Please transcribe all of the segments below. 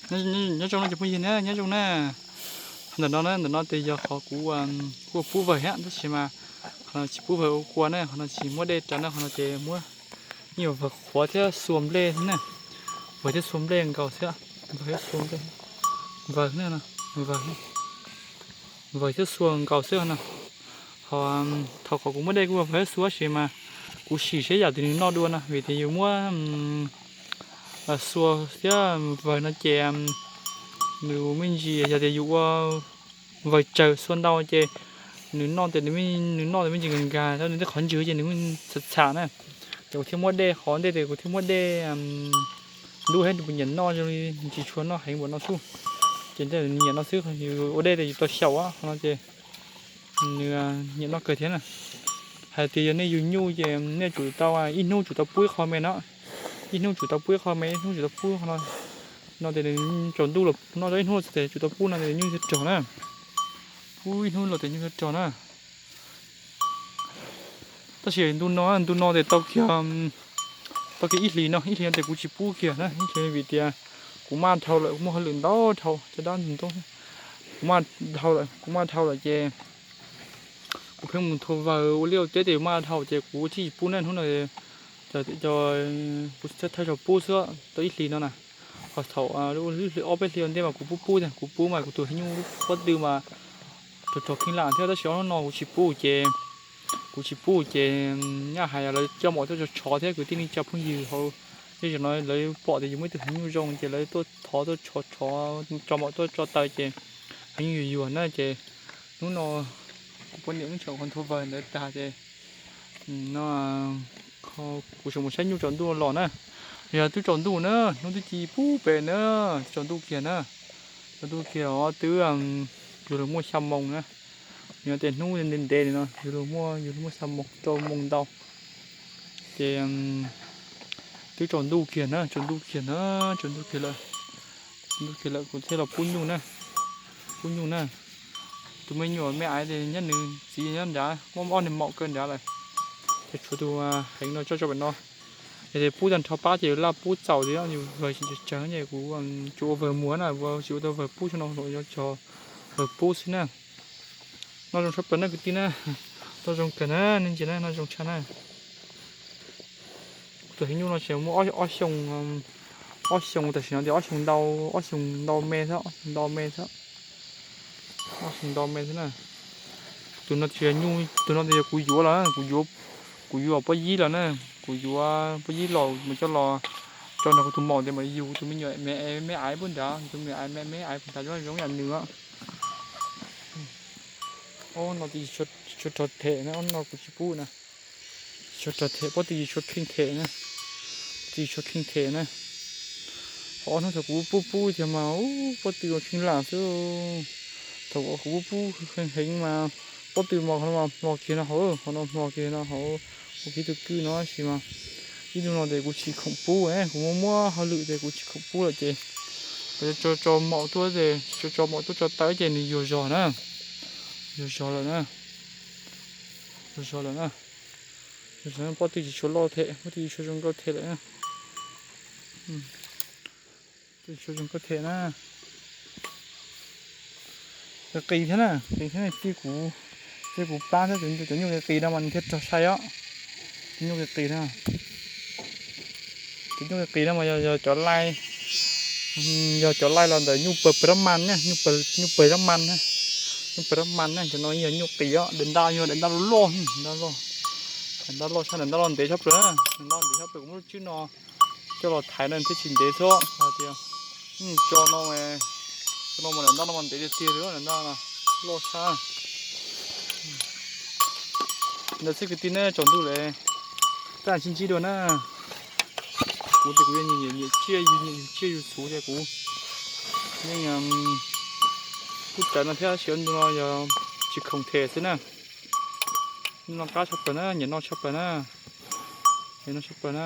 Nyob zoo no cov phooj ywg na, nyob zoo na. Ntawm no na, ntawm no ces yog qhov kuv kuj pub vawg thiab tab sis mas qhov no tsis pub vawg ua kua na, qhov no tsis muab dej rau na, qhov no ces muab, yeej yog vawg qhuav thiab xua nplej na, vawg thiab xua nplej nkaus xwb, vawg thiab xua nplej, vawg na, vawg, vawg thiab xua nkaus xwb no. Ho thaum qhov kuv muab dej kuj vawg thiab xua tab sis mas kuv sim seb yam twg nws noj dua no, vim tias yus muab xua thiab vawg no ces nws me ntsis, yog tias yus ua vawg tsawg xua ntau ces nws noj tias, nws noj tias me ntsis nkag nkag rau nws tej qhov ntswg ces nws txham txham na. Ces kuv thiaj muab dej, qhov ntej tias kuv thiaj muab dej ntub thiab, nws nyiam noj zoo li, tsis tshua noj heev npaum no xwb. Ces nws nyiam no xwb, yus ua dej tias yus tau xyaum qhov no ces nws nyiam noj kawg thiab na. Hais tias yog nej yug nyuj ces nej tsum tau, ib hnub tsum tau pub ib qho me no, ib hnub tsum tau pub ib qho me, ib hnub tsum tau pub qho no. No ces nws tsaus ntuj los noj tau ib hnub los txog ces tsum tau pub no ces nyuj thiaj rog na. Pub ib hnub los ces nyuj thiaj rog na. Tab sis ntu no, ntu no ces tau kiag, tau kiag ib hlis no, ib hlis no ces kuv tsis pub kiag na, ib hlis vim tias kuv maj dhau lawm, kuv muaj hauj lwm ntau dhau caj dab ntoo, kuv maj dhau lawm, kuv maj dhau lawm ces kuv pheej mus thua vawg ua liaj ua teb ces maj dhau ces kuv thiaj tsis pub na. Hnub no kuv thawj zaug pub xwb tau ib hlis no na. Ho thaum lub hli ob peb hlis ua ntej mas kuv pub pub tiag, kuv pub mas kuv tus heev nyuj lub pob tw mas rog rog kheej lam thiab, tab sis ob hnub no kuv tsis pub ces, kuv tsis pub ces nyaj hais lawv coj maum tuaj tso tshov thiab, kwv tij neej tsa phooj ywg hauv zej zos no lawv pom tias yus muaj ib tug heev nyuj zoo ces lawv tuaj thov tuaj tso tshov, tso maum tuaj tso taw ces heev nyuj yuag yuag na ces hnub no kuv poj niam wb tseem qhov thua vawg ntawd tag ces no kuv tseem mus saib nyuj tsaus ntuj los na. Yog twb tsaus ntuj na, hnub twb ci pub pem na, twb tsaus ntuj kiag na, tsaus ntuj kiag os, twb yuav luag muaj xya moos na. Yog tias hnub ntev ntev li no yuav luag muaj, yuav luag muaj xya moos rau moos ntau. Ces twb tsaus ntuj kiag na, tsaus ntuj kiag na, tsaus ntuj kiag lawm, tsaus ntuj kiag lawm kuv thiaj los pub nyuj na, pub nyuj na. Tus me nyuam me aiv ces nyob nws txiv nyob nrad, muaj ob niag maum kaw nrad lawm. Ces tshuav tus heev no tso tso pem no. Yog tias pub tag nrho pab ces yus laj pub txaus li, yus vawg tsis tsawg ces kuv tsuas ua vawg muag na, tsis ua tau vawg pub tso no, yuav cog vawg pub xwb na. Noj zoo tshaj plaws na kwv tij na, noj zoo kawg na, nej ntsia na, noj zoo tshaj na. Kuv tus heev nyuj no tseem muaj ob xyoos, ob xyoos tam sim no tias ob xyoos ntau, ob xyoos ntau me xwb, ob xyoos ntau me xwb, ob xyoos ntau me xwb na. Tus no tsis yog nyuj, tus no tias yog kuv yuav los, kuv yuav, kuv yuav pob yib los na, kuv yuav pob yib los mus coj los tso nrog kuv tus maum tias mam yug kuv tus me nyuam me, me aiv puag nrad, tus me aiv me, me aiv puag nrad zoo yam nws. Ob no tsis tshua rog them na, ob no kuv tsis pub na. Tsis tshua rog them, pob tw tsis tshua kheej them na, tsis tshua kheej them na. Ho ob hnub thaum kuv pub pub tiag mas pob tw kheej lam xwb. Thaum kuv pub pub heev heev mas pob tw mas qhov no mas hmo kiag no hauv, qhov no hmo kiag no hauv, kuv kiv tus kwj no sis mas ib tug no ces kuv tsis khoom pub, kuv muaj muab hauj lwm ces kuv tsis khoom pub lawm ces kuv tso tso maum tuaj ces, tso tso maum tuaj tso taw ces nws yuag zog na, yuag zog lawm na, yuag zog lawm na. Pob tw tsis tshua loj them, pob tw tsis tshua zoo nkauj them lawm na. Tsis tshua zoo nkauj them na. Qis thiab na, qis thiab, cia kuv plab thiab, cov nyuj qis qis no mas nws thiaj rog sai os. Cov nyuj qis qis no, cov nyuj qis qis no mas yog, yog cov lai, yog cov lai los ntawm nyuj pawg pawg rab mas na, nyuj pawg rab mas na, nyuj pawg rab mas na, cov no yog nyuj qis os. Daim ntaj yog daim ntaj loj loj, daim ntaj loj, daim ntaj loj tshaj, daim ntaj loj ntev tshaj plaws na, daim ntaj ntev tshaj plaws, kuv muab lub tswb no coj los thaiv no thiaj tsis ntev xwb. Hais tias tso no, tso no mas daim ntaj no mas ntev tiag tiag li, daim ntaj no loj tshaj. Ntawd xwb kwv tij na, tsaus ntuj lawm, tab sis ntsib dua na. Kuv ces kuv yog nyiam nyiam tsiaj, yus nyiam yus tsiaj yus txhuv ces kuv yeej kuj cawv no thiab, tab sis ntu no yog tsis khoom them xwb na. Noj qab tshaj plaws na, nyiam noj tshaj plaws na, nyiam noj tshaj plaws na.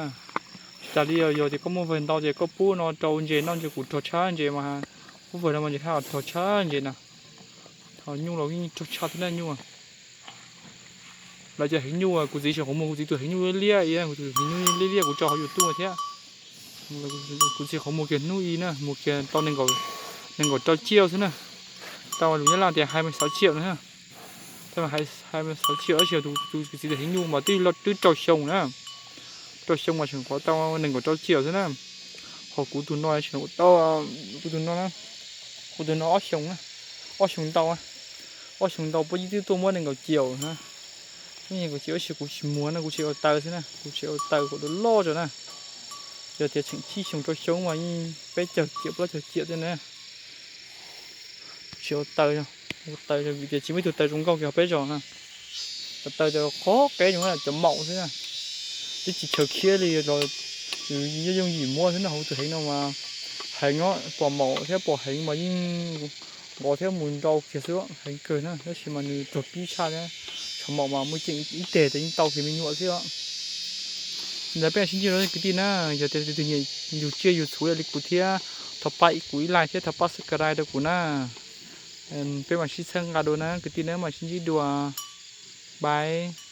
Tsis tas li, yog tias koj muaj vawg ntau ces koj pub no rau ntses noj, ntses kuj rog tshaj ntses mas, pub vawg no mas ntses haj rog tshaj ntses na. Ho nyuj los yeej rog tshaj thiab na nyuj. Lawv cov heev nyuj, kuv txiv tseem qhuav muag kuv txiv tus heev nyuj liab liab, kuv tus heev nyuj liab liab kuv tso hauv YouTube thiab. Kuv txiv qhov muag kiag hnub ib na, muag kiag tau nees nkaum rau tsiaj xwb na. Tau lus Nyab Laj tias hai mươi sáu triệu na. Tau hai mươi sáu triệu, tab sis tus kuv txiv tus heev nyuj mas twb twb rau xyoo na. Rau xyoo mas tseem qhuav tau nees nkaum rau tsiaj xwb na. Ho kuv tus no tseem tau, kuv tus no, kuv tus no ob xyoos na, ob xyoos ntau, ob xyoos ntau puab twb tuaj muab nees nkaum tsiaj na. Nees nkaum tsiaj tab sis kuv tsis muag na, kuv tseem ua taws xwb na, kuv tseem ua taws kom loj loj tso na. Yog tias tseem tsib xyoos rau xyoo mas yeej peb caug tsiaj plaub caug tsiaj thiab na. Tsis ua taws, ua taws vim tias tsis muaj ib tug taws zoo nkauj kiag peb zos na. Cov taws cov qhov qeb zoo na, cov maum xwb na. Twb tsis chaw khiab li los yus yooj yim muab xwb na, hauv tus heev no mas heev os, pom maum thiab pom heev mas yeej nqos thiab mus nrau kiag xwb, heev kawg na, tab sis mas nws tuag pib tshaj thiab. Tshav maum mas muaj ceem ib teg ces yeej tau kiag me nyuam xwb os. Ntawd peb mam sib ntsib dua kwv tij na, yog tias tus twg nyiam yus tsiaj yus txhuv li kuv thiab, thov pab kuv ib like thiab thov pab subscribe rau kuv na. Peb mam sib txhawb nqa dua na kwv tij na, mam sib ntsib dua. Bye.